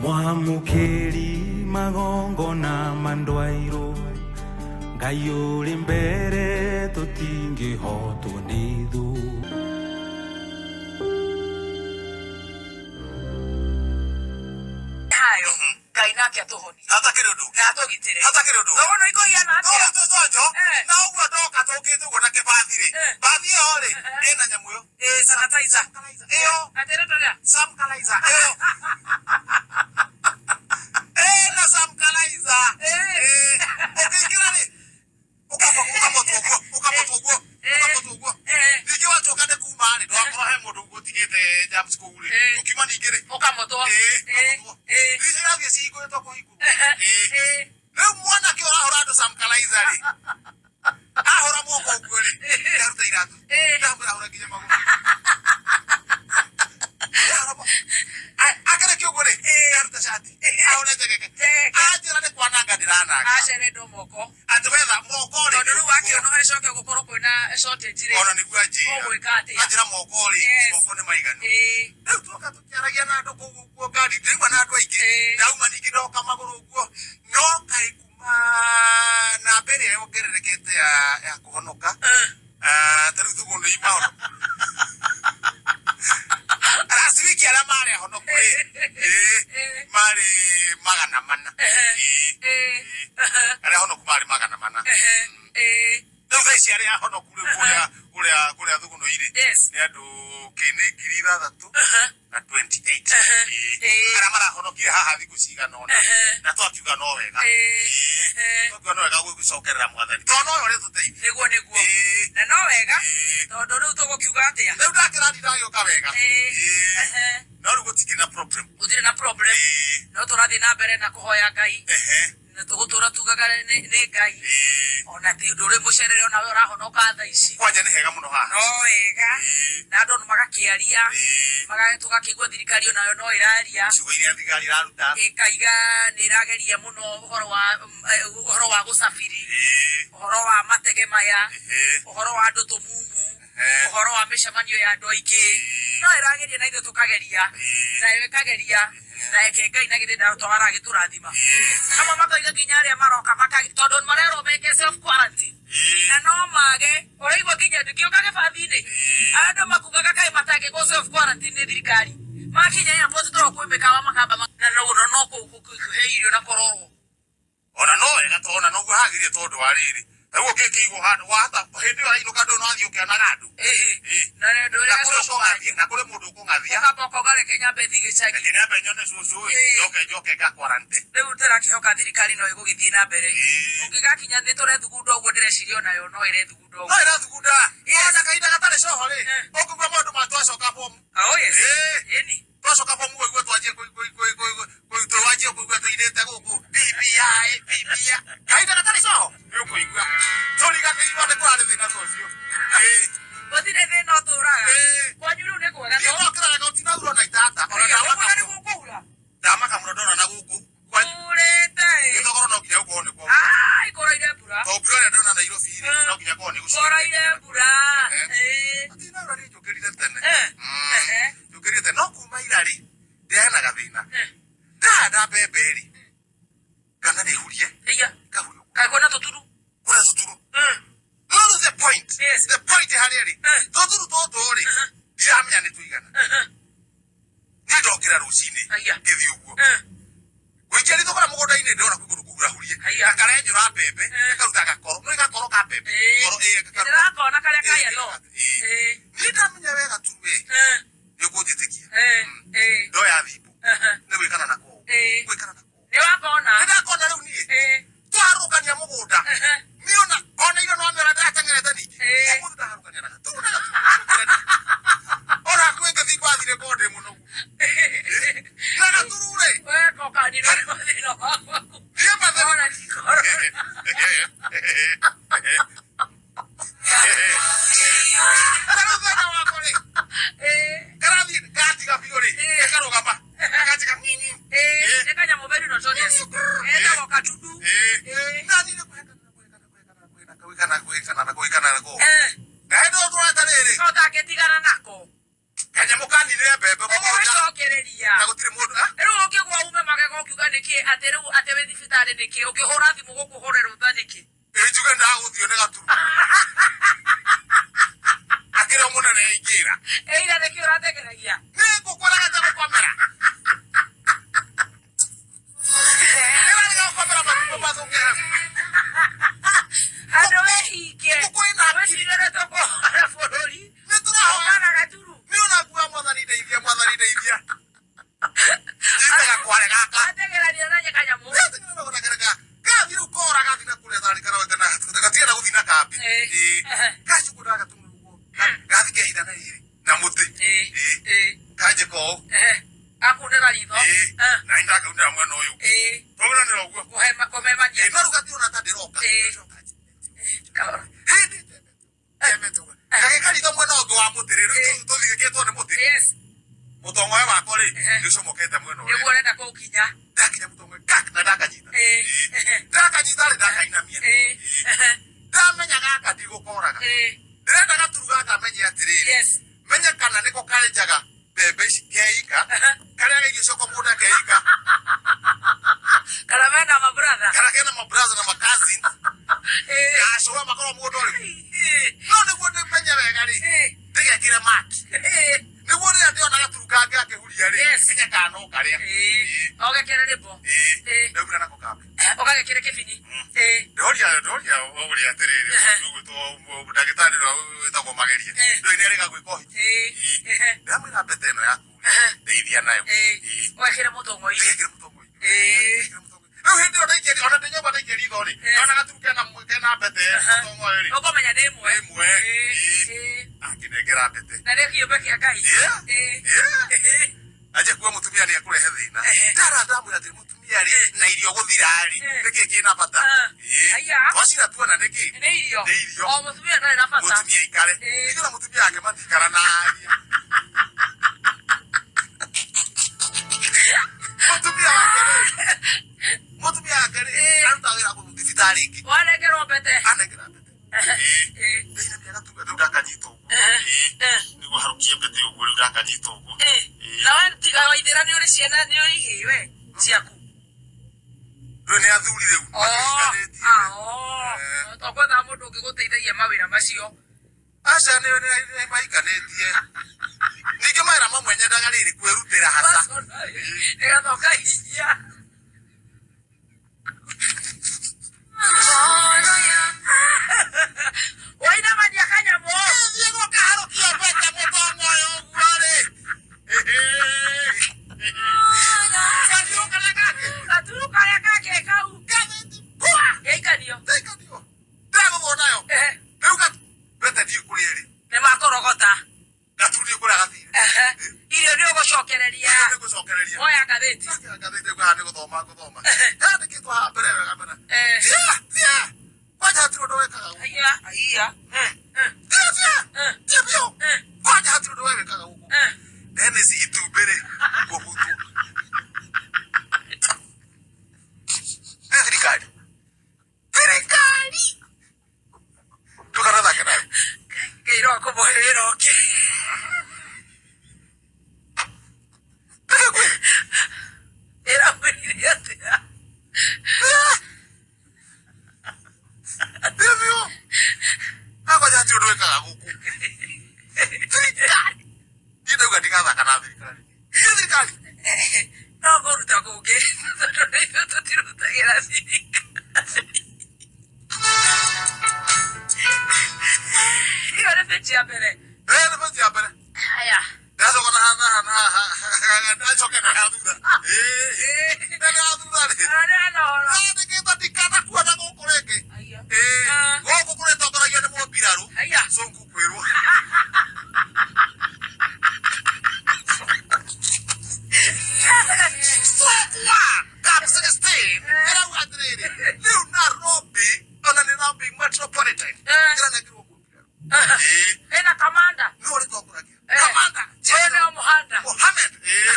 Mwamũkĩri magongona mandwairũ, Ngai ũrĩ mbere tũtingĩhotwo nĩ thũ. Hayo Ngai nake atũhonie Hatakĩrĩ ũndũ. Na atũgitĩre. Hatakĩrĩ ũndũ. Toguo nĩ ikũhiana atĩa? No tũtonjo. Eh. Na ũguo ndoka tũkĩte ũguo na kĩbathi rĩ. Eh. Bathi ĩyo rĩ ĩna nyamũ ĩyo. Ĩ sanitizer. Ĩyo. Atĩrĩ tũrĩa. Samkalizer ĩyo. Ĩna samkalizer. Eh. Eh. Ũkĩingĩra rĩ ũkamba ũkamotwo ũguo, ũkamotwo ũguo, ũkamotwo ũguo. Eh. Ningĩ wacoka nĩ kuma rĩ, ndũgakorwo he mũndũ ũtigĩte germs kũu rĩ. Eh. Ũkiuma ningĩ rĩ. Ũkamotwo. Ĩĩ, Eh. ũkamotwo. Eh. Ndirisha irathiĩ cihingũrĩtwo kũhingũrwo. Eh. Ĩĩ. Eh. Rĩu mwanake ũrahũra andũ samkalizer rĩ, ahũra moko ũguo rĩ, ndaruta iratũ, Eh. ndamwĩra ahũre nginya magũrũ. Ndahũra akĩrĩkia ũguo rĩ, ndaruta cati, ahũre njegeke. Njegeke. Anjĩra nĩ kwananga ndĩrananga. Acerendwo moko. Atĩ wetha moko rĩ, Tondũ rĩu wakĩona ĩcoke gũkorwo kwĩna shortage rĩ. ona nĩguo anjĩra. Ũgwĩka atĩa? Anjĩra moko rĩ, Yes. moko nĩ maiganu. Ĩĩ. Rĩu twoka tũkĩaragia na andũ kũu ũguo ngari, ndĩraigua na andũ aingĩ. Ĩĩ. Ndauma ningĩ ndoka magũrũ ũguo, no kaĩ kuma namba ĩrĩa yongererekete ya kũhonoka, Eh. ah, ta rĩu thugũ nĩ ima last week arĩa marĩ ahonoku rĩ, ĩĩ, Ĩĩ. marĩ 400. Ehe. Ĩĩ. Ĩĩ. Arĩa ahonoku marĩ 400. Ehe. Ĩĩ. Rĩu thaa ici arĩa ahonoku rĩu kũrĩa thũgũnũ-inĩ Yes. nĩ andũ kĩ nĩ 6000 Ehe. na 28. Ehe. Ĩĩ. Ĩĩ. Arĩa marahonokire haha thikũ cigana ũna. Ehe. Na twakiuga no wega. Ĩĩ. Ĩĩ. Ehe. Twakiuga no wega gũcokerera Mwathani tondũ nowe ũrĩtũteithia. Nĩguo nĩguo. Ĩĩ. Na no wega. Ĩĩ. Tondũ rĩu tũgũkiuga atĩa? Rĩu ndakĩrathi ndagĩũka wega. Ĩĩ. Ĩĩ. Ehe. No rĩu gũtikĩrĩ na problem. Gũtirĩ na problem. Ĩĩ. No tũrathiĩ na mbere na kũhoya Ngai. Ehe. Na tũgũtũra tugaga nĩ Ngai. Ĩĩ. Ona ti ũndũ ũrĩ mũcerere onawe ũrahonoka thaa ici. Kwanja nĩ hega mũno haha. No wega. Ĩĩ. Na andũ magakĩaria. Ĩĩ. Tũgakĩigua thirikari onayo no ĩraria. Ciugo iria thirikari ĩraruta. Ĩkaiga nĩ ĩrageria mũno ũhoro wa ũhoro wa gũcabiri. Ĩĩ. Ũhoro wa matege maya. Ehe. Ũhoro wa andũ tũmumu. Ehe. Ũhoro wa mĩcemanio ya andũ aingĩ. Ĩĩ. No ĩrageria na ithuĩ tũkageria. Ĩĩ. Nayo ĩkageria. Na eke Ngai na githĩ ndatwara agĩtũrathima. Ĩĩ. Amwe makoiga nginya arĩa maroka tondũ marerwo meke self quarantine. Ĩĩ. Na no mage ũraigua nginya ndĩkĩũka gĩbathi-inĩ. Ĩĩ. Andũ makugaga kaĩ matangĩkwo self quarantine nĩ thirikari. Makinya airport toro kwĩ mĩkawa makamba na no no kũhe irio na kũrorwo. Ona no wega to ona noguo hagĩrĩire tondũ wa rĩrĩ rĩu ũngĩkĩigwo handũ wahota hĩndĩ ĩyo wainũka ndũĩ no athiĩ ũkĩonaga andũ. Ĩĩ. Ĩĩ. Na nĩ ũndũ Na ũrĩa kũrĩ ũkũng'athia na kũrĩ mũndũ ũkũng'athia. Ũkamba ũkauga reke nyambe thiĩ gĩcagi. Reke nyambe nyone cũcũ ĩ, Ĩĩ. njoke njoke ngakwarante. Rĩu ndĩrakĩhoka thirikari no ĩgũgĩthiĩ na mbere. Ĩĩ. Ũngĩgakinya nĩ tũrethugunda ũguo ndĩreciria onayo no ĩrethugunda No ũguo. ĩrathugunda. Yes. Ona kahinda gatarĩ coho rĩ, Eh. ũkũigua maũndũ ma twacoka bomu. Oh yes. Ĩĩ. Ĩni. Twacoka bomu ũigue twanjie twanjie kũigua tũirĩte gũkũ BBI BBI. Kahinda gatarĩ coho nĩ ũkũigua. Tũriganĩirwo nĩ kũrarĩ thĩna ta ũcio. Ĩĩ. Gũtirĩ thĩna ũtũraga. Ĩĩ. Kwanyu rĩu nĩ kwega Niĩ to. ndokĩra wega gũtinaura ona itata. Ona ndamaka Ũguo mũno. nĩguo kũura. Ndamaka mũno ndona na gũkũ. Kurĩte ĩ. Gĩthogoro no nginya gũkorwo nĩ kwa. Ai kũraire mbura. Tondũ mbura ĩrĩa ndona Nairobi rĩ, no nginya gũkorwo nĩ gũcurĩte. Kũraire mbura. Eh. Ĩĩ. Gũtinaura niĩ njũkĩrire tene. Eh. Mm. Ehe. Njũkĩrire tene. No kuma ira rĩ, ndĩrarĩ na gathĩna. Eh. Ndahanda mbembe rĩ, kana nĩ hurie, Ĩya. ngahuria ũguo. Kaĩ kwĩna tũturu? Kwĩna tũturu. Mm. No rĩu the point, Yes. the point harĩa rĩ, Eh. tũturu tũtũ rĩ, Mhm. ndiramenya nĩ tũigana. Mhm. Niĩ ndokĩra rũcinĩ, Aya. ngĩthiĩ ũguo. Eh. Ngũikia ritho kũrĩa mũgũnda-inĩ ndĩrona kwĩ kũndũ kũhurahurie. Aya. Na karenjũra mbembe, Eh. gakaruta gakoro. Nĩ gakoro ka mbembe. Ĩĩ. Goro, ĩĩ, gakaruta. Ndĩrakona karĩa ka Ĩĩ, yellow. ĩĩ. Ĩĩ. Niĩ ndamenya wega tu we, Eh. nĩ ũkũnjĩtĩkia. Eh. Ĩĩ. Ndoya thimũ, Ehe. nĩ gwĩkana nako ũũ. Ĩĩ. Gwĩkana nako ũũ. Nĩ wakona? Nĩ ndakona rĩu niĩ. Ĩĩ. Twaharũkania mũgũnda. Ehe. Niĩ ona irio no mĩona ndĩrateng'erete ningĩ. Ĩĩ. Ũmũthĩ ndaharũkania na gaturu na gaturu. Ona hakuhĩ ngĩthiĩ gwathire ngorwo ndĩ mũnogu. Na gaturu rĩ. We kokanirwo nĩ mathĩna makwa. Niĩ mathĩna. Ona ti corona. Na rĩu thĩna wakwa rĩ, Ĩĩ. karathiĩ gatiga biũ rĩ, Ĩĩ. gakarũgama, gakatiga ngingi. Ĩĩ. Nĩ kanyamũ very notorious. Getagwo katudu. Ĩĩ. Ĩĩ. Na niĩ nĩ kũhekana na kũhekana na kũhekana na kũhekana na kũhekana na kũhekana. Eh. Na hĩndĩ ĩyo tũreta rĩrĩ, No ũtangĩtigana nako. Kanyamũ kaninire mbembe mũgũnda. Ũgũcokereria. Na gũtirĩ mũndũ ah? Rĩu ũkĩgwa ume magego ũkiuga nĩkĩ atĩ rĩu atĩ wĩ thibitarĩ nĩkĩ ũkĩhũra thimũ gũkũhũre rũtha nĩkĩ? Ĩ njuge ndagũthio nĩ gaturu. Akĩrĩ o mũnene aingĩra. Ĩira nĩkĩ ũrathekeragia? Nĩ ngũkũ ĩragete gũkomera. Ĩrarega gũkomera matumbĩ mathũkĩre. Handũ wĩhinge. Ngũkũ ĩna hakiri. Wĩcirĩre tũkũhora bũrũri. Nĩ tũrahoya. Ũkana gaturu. Nĩ ona nguga mwathani ndeithia, mwathani ndeithia. Njitaga kware gaka. Wategerania na kanyamũ. Gathi rĩu kora gathi na kũrĩa tharĩ kana gatienda gũthiĩ na kambĩ. Eh. Ĩĩ. Gacukũ ndagatũma ũguo. Gathi kehitha na rĩrĩ na mũtĩ. Ĩĩ. Ĩĩ. Ĩĩ. Kanjĩka ũũ. Ehe. Akunĩra ritho. Ĩĩ. Eh. Na nĩ ndakaunĩra mwena ũyũ. Ĩĩ. Twaunanĩra ũguo. Kũhema kũmemania. Ĩĩ, no rĩu gatirona ta ndĩroka. Ĩĩ. Kahora. Hĩndĩ njemete ũguo. Gagĩkaritha mwena ũngĩ wa mũtĩ rĩ, rĩu tũthigĩkĩtwo nĩ mũtĩ. Yes. Mũtongoe wakwa rĩ, Ehe. nĩ ũcomokete mwena ũrĩa. Nĩguo ũrenda kũũkinya. Ndakinya mũtongoe kak na ndakanyita. Ĩĩ. Ĩĩ. Ndakanyita rĩ, ndakainamia. Ĩĩ. Ĩĩ. Ndamenya gaka ndigũkoraga. Ĩĩ. Ndĩrenda gaturu gaka menye atĩrĩrĩ. Yes. Menye kana nĩko karenjaga mbembe ici keika. Karĩaga irio ciakwa mũgũnda keika. Kana mena mabratha. Kana kena mabraza na macousin. Ĩĩ. Gacũa makorwo mũgũnda ũrĩkũ. Ĩĩ. No nĩguo ndĩmenye wega rĩ, Ĩĩ. ndĩgekĩre maki. Ĩĩ. Nĩguo rĩrĩa ndĩona gaturu kangĩ gakĩhuria rĩ, Yes. menye kana no karĩa. Ĩĩ. Ũgekĩre rĩmbo. Ĩĩ. Ĩĩ. Ndaumĩra nako kambĩ. Ũgagĩkĩre kĩbini. Ĩĩ. Ndoria ndoria ũrĩa atĩrĩrĩ, Ehe. ũgwĩtwo ndagĩtarĩ ũrĩa wĩtagwo Mageria. Ĩĩ. Ndũĩ nĩarĩga gwĩka ũhiki. Ĩĩ. Ehe. Ndamwĩra mbete ĩno yaku rĩ, Ehe. ndeithia nayo. Ĩĩ. Ĩĩ. Ũgekĩre mũtũng'oi. Ndĩgekĩre mũtongo-inĩ. Ĩĩ. Ndĩgekĩre mũtongo-inĩ. Rĩu hĩndĩ ĩyo ndaikia ona ndĩ nyũmba ndaikia ritho rĩ, Yes. ndona gaturu kena kena mbete Aha. mũtongo ũyũ rĩ. Ũkũmenya nĩ ĩmwe. Ĩmwe. Ĩĩ. Ĩĩ. Ĩĩ. Akĩnengera mbete. Na nĩ kĩũmbe kĩa Ngai. Yeah. Ĩĩ. Yeah. Ĩĩ. Anjia kuga mũtumia nĩ ekũrehe thĩna. Ehe. Ndara ndamwĩra atĩ mũtumia rĩ, Eh. na irio gũthira rĩ, Eh. nĩkĩ kĩna bata? Ah. Ĩĩ. Aya. Twacira tuona nĩkĩ? Nĩ irio. Nĩ irio. O mũtumia ndarĩ na bata. Mũtumia aikare. Ĩĩ. Ithuĩ na mũtumia wake matikaranagia. Mũtumia wake rĩ, mũtumia wake rĩ, Ĩĩ. arutaga wĩra kũu thibitarĩ ĩngĩ. Wanengerwo mbete. Anengera mbete. Ĩĩ. Ĩĩ. Ndainamia gatuga rĩu ndakanyita ũguo. Ehe. Ĩĩ. Eh. Nĩguo harũkie mbete ũguo rĩu ndakanyita ũguo. Ĩĩ. Ĩĩ. Na we tiga waithĩra nĩ ũrĩ ciana nĩ ũrĩ ihĩĩ we ciaku. Rĩu nĩ athuri rĩu. Oh, Makĩhikanĩtie. ah, oh. Eh. Tokwethaga mũndũ ũngĩgũteithagia mawĩra macio. Aca nĩ nĩ mahikanĩtie. Ningĩ mawĩra mamwe nyendaga rĩrĩ kwĩrutĩra hasa. Nĩgetha ũkahingia. Wainamania kanyamũ. Thiĩ gũkaharũkia mbete mũtongo ũyũ ũguo rĩ. Gathiũ karĩa kangĩ. Gaturu karĩa kangĩ kau. Gathĩti. Kwa. Gĩaikanio. Ndaikanio. Ndĩragũthwo nayo. Ehe. Rĩu mbete ndiũĩ kũrĩa ĩrĩ. Nĩ makorogota. Gaturu ndiũĩ kũrĩa gathire. Ehe. Irio nĩ ũgũcokereria. Nĩ ngũcokereria. Woya ngathĩti. Ngathĩti ĩguo haha nĩ gũthoma ngũthoma. Yandĩkĩtwo haha mbere wega mbere. Eh. Tia, tia. Kwanja hatirĩ ũndũ wĩkaga gũkũ. Aiya, aiya. Eh, eh, Tia, tia. eh, Tia biũ. eh, Kwanja hatirĩ ũndũ wĩkaga gũkũ. eh. Dennis itumbĩ rĩ, kũhutwo. Nĩ thirikari. Thirikari. Ndũkanathake nayo. Ngai no akũmũhe wĩra ũngĩ. Reke ngwĩre. Ĩramwĩrire atĩa? Tia biũ. Na kwanja hatirĩ ũndũ wĩkaga gũkũ. Thirikari. Niĩ ndauga ndigathaka na thirikari. Nĩ thirikari. No kũruta kũngĩ tondũ nĩ ithuĩ tũtirutagĩra thirikari. Ĩyo nĩ page ya mbere. Eh, nĩ page ya mbere. Haya. Ndacoka na na na ndacoke na thutha. Ĩĩ. Na na thutha rĩ. Ona nĩ hena ũhoro. Yandĩkĩtwo ndikanakuona gũkũ rĩngĩ. Aiya. Ĩĩ. Ah. Gũkũ kũrĩtongoragio nĩ mũmbirarũ. Aiya. Cũngũ kwĩrwo. Stroke one, Cup 16. Ĩrauga atĩrĩrĩ, rĩu Nairobi, ona nĩ Nairobi Metropolitan. Eh. Ĩranengerwo mũmbirarũ. Ĩĩ. Ĩna kamanda. Nĩwe ũrĩtongoragia. Eh. Kamanda. Ũyũ nĩo mũhanda. Mohamed. Ĩĩ.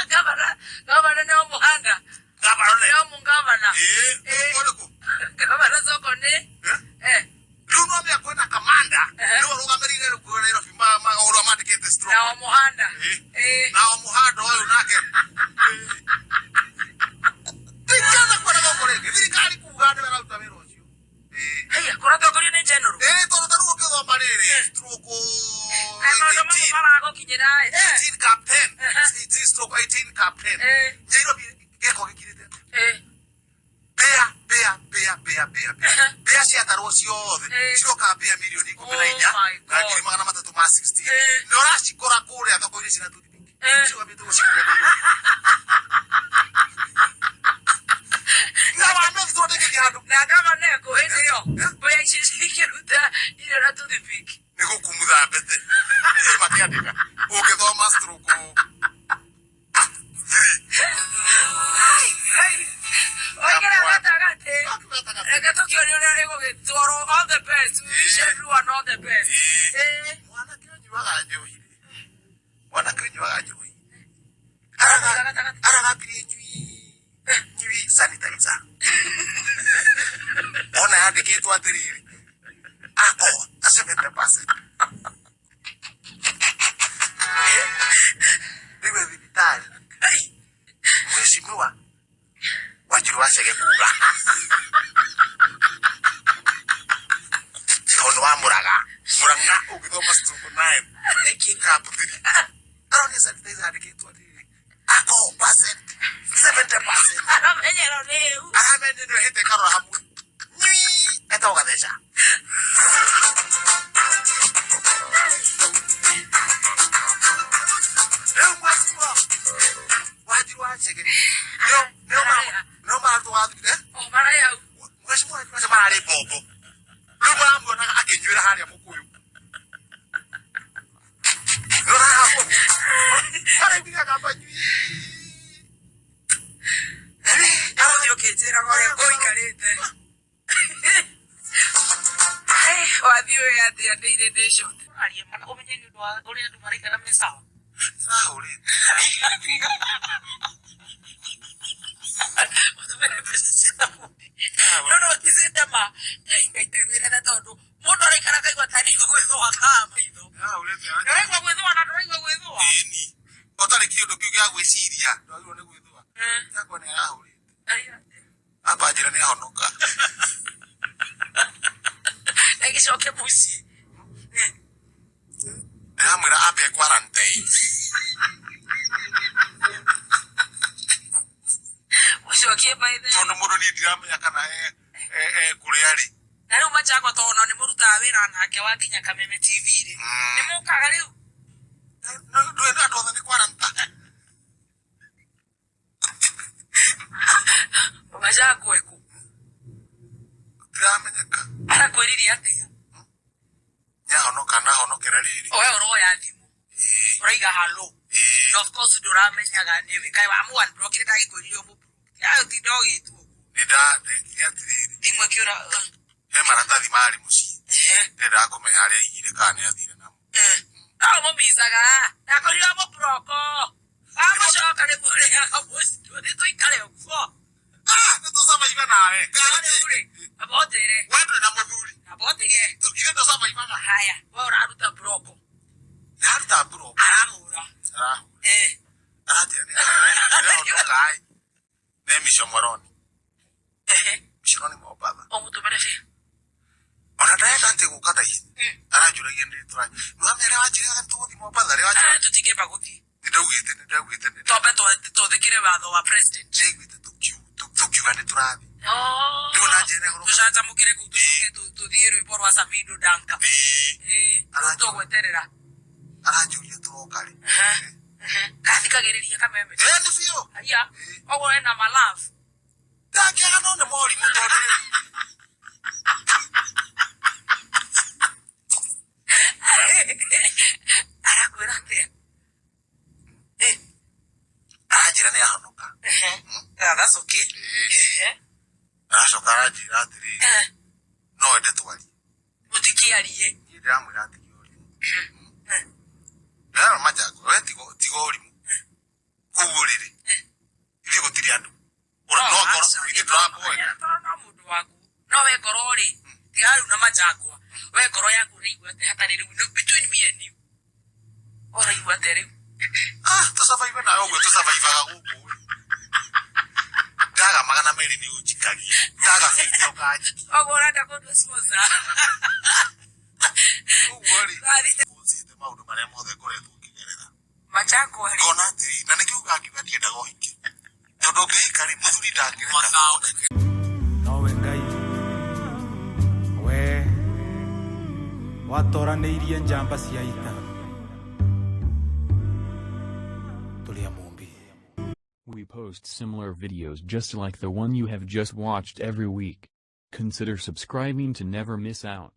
Gavana, gavana nĩo mũhanda. Gavana. Nĩo mũgavana. Ĩĩ. Eh. Ũrĩkũ? Gavana soko nĩ Eh? eh Rĩu no mĩa kwĩna kamanda. Eh. Nĩwe Kaĩ maũndũ mamwe maragũkinyĩra ĩ? 18 cap 10 18 stroke 18 cap 10. Nairobi gĩko gĩkirĩte atĩa? Mbĩa mbĩa mbĩa mbĩa mbĩa mbĩa mbĩa ciatarwo ciothe ciroka mbĩa mirioni ikũmi na Oh inya my na God. 316,000. Na ũracikora kũrĩa thoko-inĩ cina toothpick. Icio wambĩte gũcikũria Nairobi. Na wambe thondekithia handũ. Na gavana ekũ hĩndĩ ĩyo mbĩa ici cikĩruta irio na toothpick. Nĩ gũkumutha mbete. Ĩ makĩandĩka ũngĩthoma stroke three. Waigĩra gatagatĩ. Reke tũkĩone ũrĩa ĩgũgĩtwarwo. All the best. We wish everyone all the best. Mwanake ũnyuaga njohi rĩ, mwanake ũnyuaga njohi Gatagatĩ. Aragambire nyui nyui sanitizer ona yandĩkĩtwo atĩrĩrĩ alcohol 70%. Rĩu e thibitarĩ mheshimiwa Wanjiru wa Chege kuga tondũ wa Mũraga Mũrang'a ũngĩthoma stroke nine cap three aronia sanitizer yandĩkĩtwo atĩrĩrĩ alcohol percent 70%. Aramenyerwo nĩ ĩu. Aramenye nĩ hĩte karora hamwe nyui etagwo gatheca. Rĩu mheshimiwa Wanjiru wa Chege nĩo nĩo maratũgathire. O mararĩ hau. Mheshimiwa Wanjiru wa Chege mararĩ mbombo rĩu maramuonaga akĩnyuĩra harĩa mũkũyũ nĩona haha maraiguire akamba nyui. Ũthiĩ ũkĩnjĩraga ũrĩa ũikarĩte. Wathiĩ ũĩ atĩa Daily Nation? Aria mana ũmenye nĩ ũndũ wa ũrĩa andũ maraikara me sawa. Arahũrĩte. Ũtũmĩre mbeca cia thabuni. No no ticĩte ma. Ngai Ngai tũiguĩre tha tondũ mũndũ araikara akaigua tarĩ gwĩthũa kaga maitho. Arahũrĩte. Ndũraigua gwĩthũa na ndũraigua gwĩthũa. Ĩni ũtarĩ kĩũndũ kĩu gĩa gwĩciria ndwagĩrĩirwo nĩ gwĩthũa yakwa nĩ arahũrĩte. Amba njĩra nĩ ahonoka. Agĩcoke mũciĩ. Ndĩramwĩra ambe quarantine. Mũcokie by the Tondũ mũndũ niĩ ndiramenya kana e kũrĩa rĩ. Na rĩu Machakwa tondũ ona nĩ mũrutaga wĩra nake wa nginya Kameme TV rĩ. Nĩ mũkaga rĩu? Ndũĩ andũ othe nĩ quarantine. Machakwa ekũ? Ndiramenyeka. Arakwĩrire atĩa? Nĩahonoka na ahonokera rĩrĩ. We ũroya thimũ. Ũraiga hello. Na of course ndũramenyaga nĩwe. Kaĩ wamũ unblockire ndagĩkwĩrire ũmũ block. Tiga ũtinda ũgĩtwo. Nĩ ndekire atĩrĩrĩ. Thimũ ĩkĩũra. He maratathi marĩ mũciĩ. Ndendaga kũmenya harĩa aigire kana nĩ athire namo. No ũmũmicaga. Ndakwĩrire ũmũ block. Wamũcoka nĩguo ũrĩaga mũciĩ. Nĩ tũikare ũguo. Ah, nĩ tũcabaiba nawe. Rĩu rĩ, amba ũnjĩre. We ndũrĩ na mũthuri. Amba ũtige. Ithuĩ tũcabaibaga. Haya, we ũraruta block. Ndaruta block. Arahũra. Arahũra. Aranjĩra nĩ ahonoka ĩ. Nĩ Mishomoroni. Mishoroni Mombatha. Ũmũtũmĩre bia. Ona ndarenda atĩ gũka thaa ici. Aranjũragia nĩ tũra. Nĩwamenya rĩrĩa wanjĩraga nĩ tũgũthiĩ Mombatha rĩrĩa wanjĩraga. Tũtingĩamba gũthiĩ. Nĩndaugĩte nĩndaugĩte nĩ. Twambe tũthĩkĩre watho wa president. Nĩndaiguĩte tũkiuga nĩ tũrathiĩ. Rĩu ona njĩra nĩahoro. Tũcanjamũkĩre kũu tũcoke tũthiĩ rwĩmbo rwa Samido Danka. Rĩu tũgweterera. Aranjũria tũroka rĩ. Kathikagĩrĩria Kameme. Ĩ nĩ biũ. Haiya. Koguo ena ma love. Ndangĩaga no nĩ morimũ tondũ rĩu. Arakwĩra atĩa? Aranjĩra nĩ ahonoka. That's okay. Aracoka aranjĩra atĩrĩrĩ no ende twarie. Mũtikĩarie. Niĩ ndĩramwĩra atige ũrimũ. Ndĩrarora Machakos we tiga ũrimũ. Kũu ũrĩrĩ ithuĩ gũtirĩ andũ. No ngoro ithuĩ tũraboeka. No mũndũ waku. No we ngoro rĩ tiga rĩu na Machakwa. We ngoro yaku ũraigua atĩa hatarĩ rĩu between me and you. Ũraigua atĩa rĩu? Ah, tũcabaibe nawe ũguo tũcabaibaga gũkũ ĩ. Ndaga 200 nĩ ũnjikagia. Ndaga 50 ũkanjikia. Koguo ũrenda kũndua sponsor. Ũguo rĩ. Manjangwa rĩ. Ngona atĩrĩ, na nĩkĩo ugaga ngiuga ndiendaga ũhiki, tondũ ũngĩhika rĩ, mũthuri ndangĩreka. Nowe Ngai we watoranĩirie njamba cia ita tũrĩ a Mũmbi. We post similar videos just like the one you have just watched every week. Consider subscribing to never miss out.